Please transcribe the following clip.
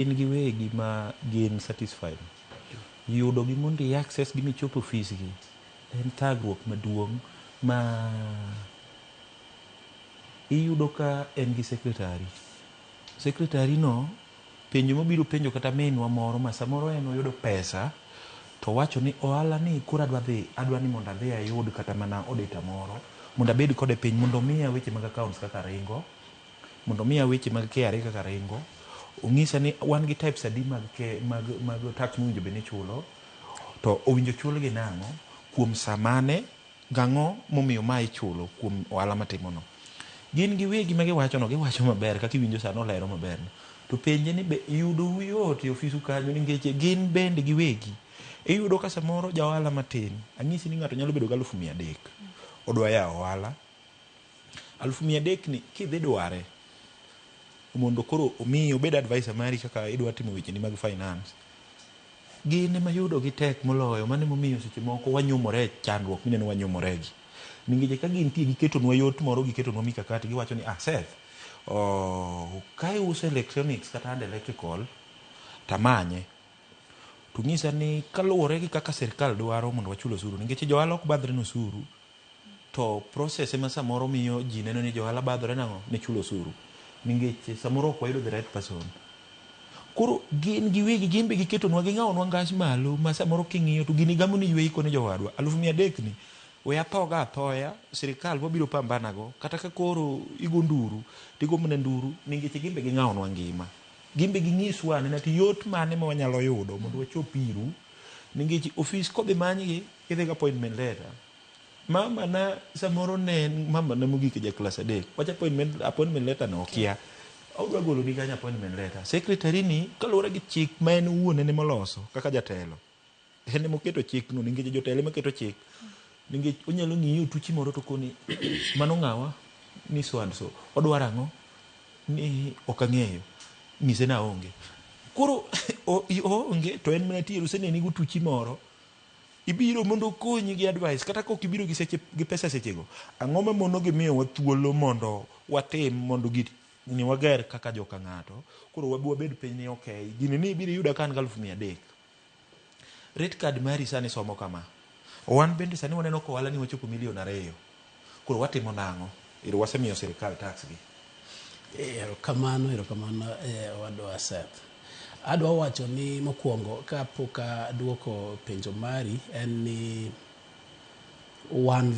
Gin giwegi ma gin satisfied. Yudo gi mondo i access gi michop ofis gi en thagruok maduong' ma iyudo ka en gi secretary. Secretary no penjo mobiro penjo kata minwa moro ma samoro en oyudo pesa to wacho ni ohala ni koro adwa dhi, adwa ni mondo adhi ayud kata mana auditor moro mondo abed kode piny mondo omiya weche mag accounts kaka ringo, mondo omiya weche mag KRA kaka ringo, onyisa ni wan gi types adi mag, mag tax mowinjo bed ni ichulo, to owinjo chulgi nang'o, kuom saa mane, gang'o momiyo ma ichulo kuom ohala matimono. Gin giwegi ma giwacho no, giwacho maber kaka iwinjo sani olero maber no. To penje ni be yudo yot e ofisu kanyo nikech gin bende giwegi. Iyudo ka samoro ja ohala matin, anyisi ni ng'ato nyalo bedo gi 300,000, odwa yawo ohala. 300,000 ni kidhi dware mondo koro omiyi obed advisor mari kaka idwa timo wecheni mag finance. Gin ema yudo gi tek moloyo, mano emomiyo seche moko wanyumore e chandruok mineno wanyumore gi. Nikech ka gintie giketonwa yot moro, giketonwa mikakati, giwacho ni ah Seth, oh, ka iuso electronics kata and electrical, tamanye. To nyisa ni kaluwore gi kaka sirkal dwaro mondo wachul osuru, nikech jo ohala ok badhre ne osuru, to process ema samoro miyo ji neno ni jo ohala badhore nang'o ne chulo osuru. Nikech samoro ok wayudo the right person. Koro gin giwegi gin be giketonwa ging'awonwa ngas malo ma samoro king'iyo to gini gamo ni yweyi koni jowadwa. 300,000 ni we athoga athoya, sirikal wabiro pambana go, kata ka koro igo nduru, tigo mana nduru, nikech gin be ging'awonwa ngima. Gin be ginyiswa anena ti yot mane ma wanyalo yudo mondo wachop iru, nikech ofis kodhi manygi, idhi gi appointment letter. Mama na samoro ne en mama na mogik e ja klas 3. Wach appointment letter no okia. Odwa golo ni kanyo appointment letter. Secretary ni kaluwore gi chik ma en owuon en emoloso kaka jatelo. En emoketo chik no nikech jotelo ema keto chik. Nikech onyalo ng'iyi otuchi moro to koni mano ng'awa ni so and so. Odwaro ang'o? Ni ok ang'eyo. Nyise ni aonge. Koro oonge to en mana tiere oseneni gotuchi moro. Ibiro mondo okonyi gi advice kata ka ok ibiro gi seche gi pesa sechego. Ang'o ma mono gi miyowa thuolo mondo watim mondo gik ni wager kaka joka ng'ato. Koro wabi wabed piny ni okay, gini ni ibiro iyuda ka an gi 300,000. Rate card mari sani somo kama. Wan bende sani waneno ka ohala ni wachopo milion 2. Koro watimo nang'o? Ero wasemiyo sirikal tax gi. Erokamano, erokamano owadwa Seth. Adwa wacho ni mokwongo kapok aduoko penjo mari en ni wan